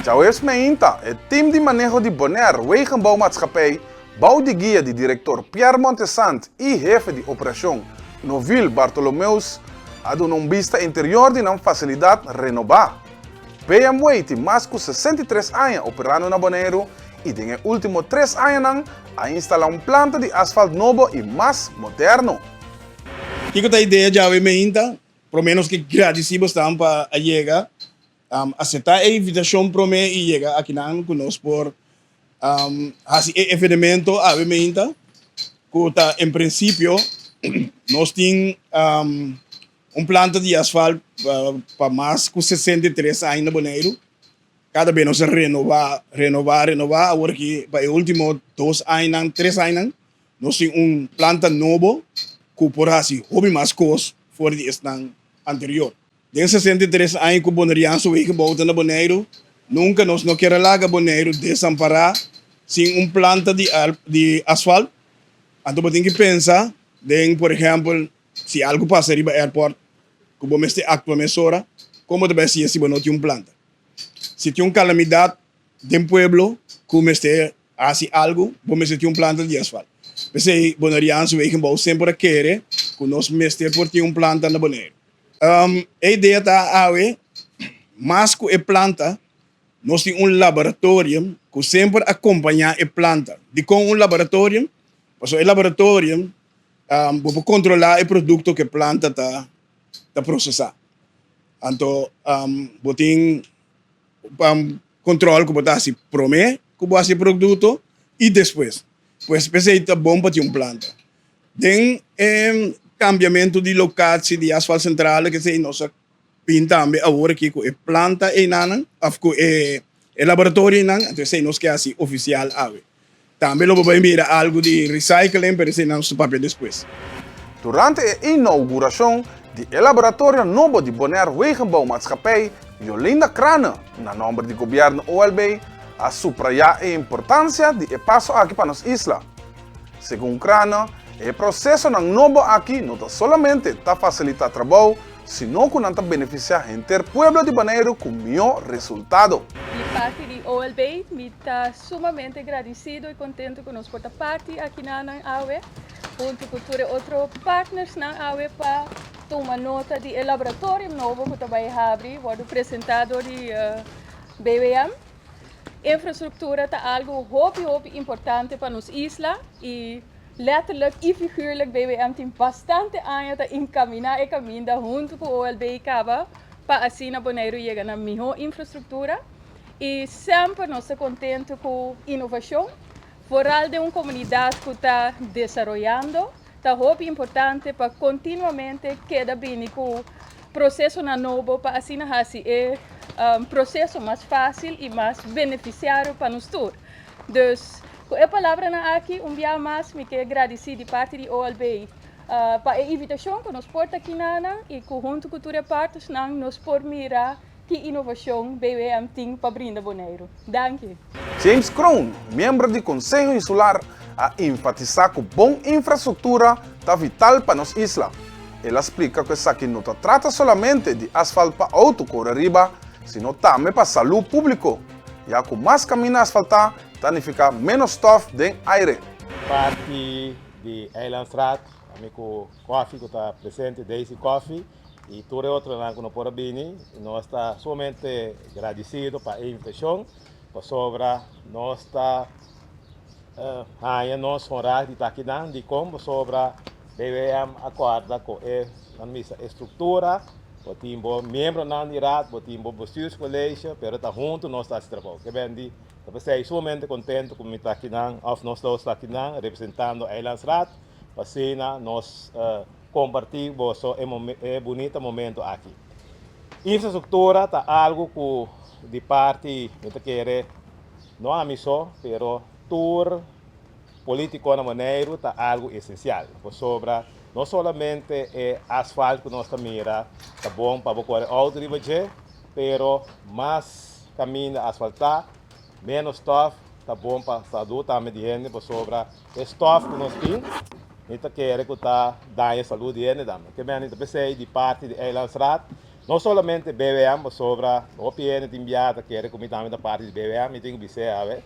Djaweps meinta e tim di maneho di Bonaire Wegenbouwmaatschappij bou di guia di direktor Pierre Montesant i hefe di operashon Novil Bartolomeus a duna un bista interior di nan fasilidat renobá. BMW tin mas ku 63 aña operando na Boneiru i den e último tres añanan a instalá un planta di asfalt nobo i mas moderno. Kiko ta idea djawe meinta? Promé nos ke gradisí bosnan pa a yega, aseptá e invitashon promé i yega akinan ku nos por hasi e evenemento awe meinta ku ta en prinsipio nos tin un planta di asfalt pa mas ku 63 aña na Boneiru. Kada bes nos a renobá, renobá, renobá. Awor aki pa e último dos añanan, tres añanan, nos tin un planta nobo ku por hasi hopi mas kos for di esnan anterior. Den 63 aña ku Boneriaanse Wegenbouw ta na Boneiru, nunka nos no kier a laga Boneiru desampará sin un planta di di asfalt. Anto bo tin ki pensa den, por ehèmpel, si algu pasa riba airport ku bo mester aktua mesora, kon bo ta bai hasié si bo no tin un planta? Si tin un kalamidat den pueblo ku mester hasi algu, bo mester tin un planta di asfalt. P'esei Boneriaanse Wegenbouw semper a kere ku nos mester por tin un planta na Boneiru. E idea ta awe, mas ku e planta, nos tin un laboratorium ku semper a kompañá e planta. Dikon un laboratorium? Pasobra e laboratorium bo por kontrolá e produkto ku e planta ta ta prosesá. Anto bo tin kontrol ku bo ta hasi promé ku bo hasi e produkto i despues. Pues p'esei ta bon pa tin un planta. Den e kambiamentu di lokatsi di Asfalt Centrale kesei nos a bin tambe awor aki ku e planta einanan òf ku e laboratorio einan, anto esei nos ke hasi ofisial awe. Tambe lo bo bai mira algu di recycling, pero esei nan nos ta papia despues. Durante e inougurashon di e laboratorio nobo di Bonaire Wegenbouwmaatschappij, Jolinda Craane, na nòmber di gobièrnu OLB, a suprayá e importansia di e paso aki pa nos isla. Segun Craane, e prosesonan nobo aki no ta solamente ta fasilitá trabou, sino ku nan ta benefisiá henter pueblo di Boneiru ku mihó resultado. Di parti di OLB mi ta sumamente gradisido i kontentu ku nos por ta parti akinanan awe huntu ku tur e otro partnersnan awe pa tuma nota di e laboratorium nobo ku ta bai habri wòrdu presentá dor di BWM. Infrastruktura ta algu hopi hopi importante pa nos isla i Letterlijk i figuurlijk BWM tin bastante aña ta encamina e caminda hunto cu OLB i caba pa asina Boneiru yega na miho infrastructura i semper nos ta contento cu innovacion, vooral den un comunidad cu ta desaroyando ta hopi importante pa continuamente keda bini cu procesonan nobo pa asina haci e proceso mas facil i mas beneficiario pa nos tur. Dus, ku e palabranan aki, un bia mas mi ke gradisí di parti di OLB pa e invitashon ku nos por ta kinanan i ku huntu ku tur e partnersnan nos por mira ki inovashon BWM tin pa brinda Boneiru. Danki. James Kroon, miembro di Konseho Insular, a enfatisá ku bon infrastruktura ta vital pa nos isla. El a splika ku esaki no ta trata solamente di asfalt pa outo kore riba, sino tambe pa salú públiko. Ya ku mas kaminda asfaltá ta nifiká ménos stòf den aire. Parti di Eilandsraad, ami ku Koffie ku ta presente, Daisy Koffie i tur e otronan ku no por a bini, nos ta sumamente gradisido pa e invitashon pasobra nos ta haña nos honrá di ta akinan. Dikon? Pasobra BWM a kòrda ku e, nan bisa, e struktura. Bo tin bo miembronan di raad, bo tin bo bestuurscollege, pero ta hunto nos ta haci trabou. Ke ben di ta p'esei sumamente contento cu mi ta akinan, of nos dos ta akinan representando Eilandsraad, pa asina nos comparti boso e e bunita momento aki. Infrastructura ta algo cu di parti mi ta kere no ami so, pero tur Politico na Boneiru ta algu esensial, pasobra no solamente e asfalt ku nos ta mira ta bon pa bo kore outo riba dje, pero mas kaminda asfaltá, ménos stòf ta bon pa salú tambe di hende, pasobra e stòf ku nos tin mi ta kere ku ta daña salú di hende tambe. Ke mende ta p'esei di parti di Eilandsraad. No solamente BWM, pasobra hopi hende tin bia ta kere ku mi tambe ta parti di BWM, mi tin ku bis'é awe.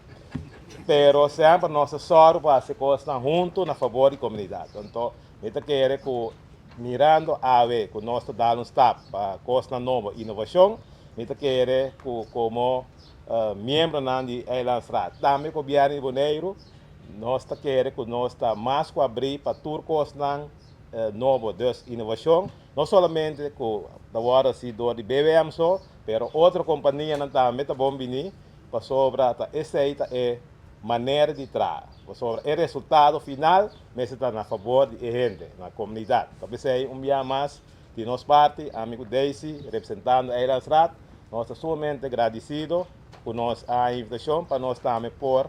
Pero semper nos ta sòru pa hasi kosnan huntu na fabor di komunidat. Anto mi ta kere ku mirando awe ku nos ta dal un stap pa kosnan nobo, inovashon, mi ta kere ku komo miembronan di Eilandsraad, tambe gobièrnu di Boneiru, nos ta kere ku nos ta mas ku abrí pa tur kosnan nobo, dus inovashon. No solamente ku ta wòrdu hasi dor di BWM so, pero otro kompanianan tambe ta bon bini pasobra ta esei ta e manera di traha. Pasobra e resultado final mester ta na fabor di e hende, na komunidat. Ta p'esei un bia mas di nos parti, ami ku Daisy, representando Eilandsraad, nos ta sumamente gradisido ku nos a haña invitashon pa nos tambe por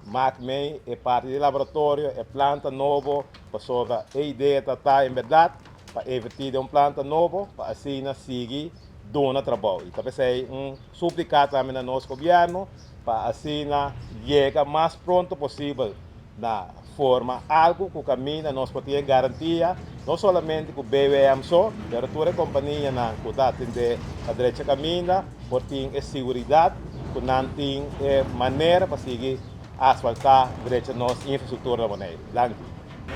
Maak mee e parti di laboratorio, e planta nobo, pasobra e idea ta ta en berdad pa inverti den un planta nobo pa asina sigui duna trabou. Y ta p'esey un suplica tambe na nos gobierno pa asina yega mas pronto posibel na forma algo cu caminda nos por tin e garantia no solamente cu BWM so, pero tur e companianan cu ta atende pa drecha caminda por tin e siguridad cu nan tin e manera pa sigui asfalta drecha nos infrastructura na Boneiru. Danki.